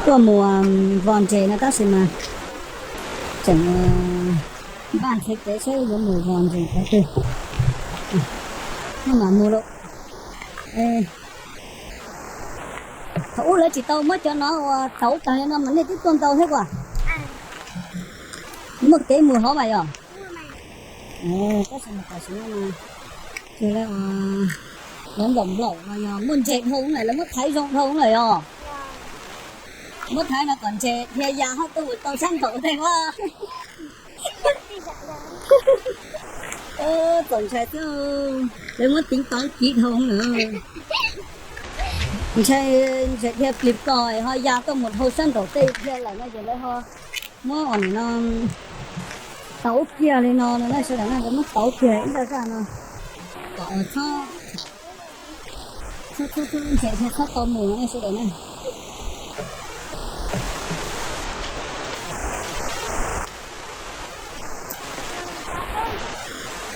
Tuaj mus vos ntses no tab sis mas tseem npaj nrhiav kev saib yuav mus vos ntses qhov twg. Hnub mam mus lawm. Thaum ub lawv tsis tau muab cov no ua tauv tag li no mas nej twb tuaj ntau thiab kuv. Muaj kev mus hov mas yog. Tab sis mas tam sim no ces lawv nplaum nplaum no yog muaj ntses dhau lawm, lawv muab thaiv zoo dhau lawm yog. Muab thaiv no kom ntses dhia ya hauv tuaj mus tau sab nraum tej a. Txaus ntshai xwb, lawv muab tiv tov kiv dhau lawm. Ntshai ntses dhia plis plos ho ya tuaj mus dhau sab nraum tej dhia lawm no ces lawv ho muab ua nim no tauv kiag li no no na sawv daws na, lawv muab tauv kiag ib zaj zaj no kom txhob, txhob, txhob ntses dhia txhob tau mus no na sawv daws na.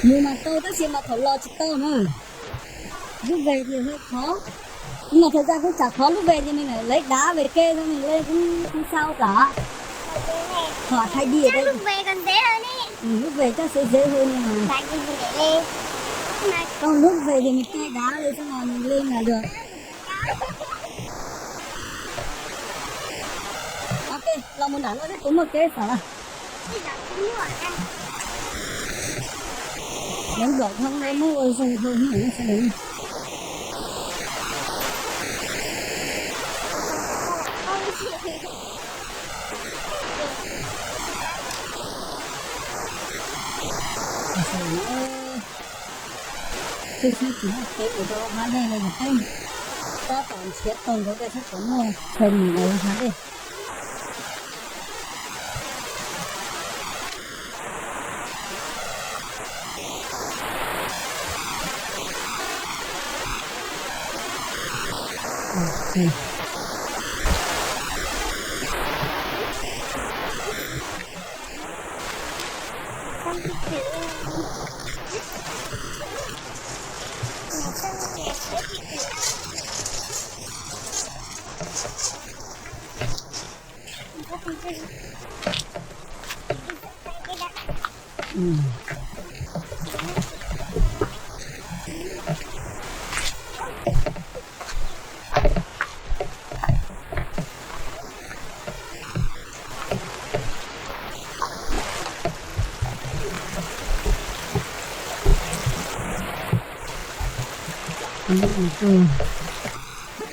Mus mas tau tab sis mas thaum los tsis tau na. Lub ve ces hơi khó. Nhưng mà thời gian cũng chả khó, lub về thì mình lại lấy đá về kê thôi, mình lên cũng không sao cả. Khỏi thay đi ở đây. Ừ, lúc về chắc sẽ dễ hơn nhưng mà. Không, lúc về thì mình kê đá lên xong rồi mình lên là được. Ok, los mus nram no thiab kuv muaj kev xav. Lawv nplaum dhau lawv muab ua zoo dhau no sawv daws. Tej saib tsis muaj kev mus rau hauv hav dej no yog peb tab tom nrhiav tau nkawd tej saib puas muaj chaw mus rau hav dej.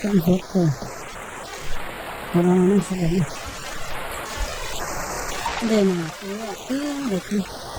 Cov ntxhuav kawg, qhov no nej sawv daws, dej mas twb nqis kiag.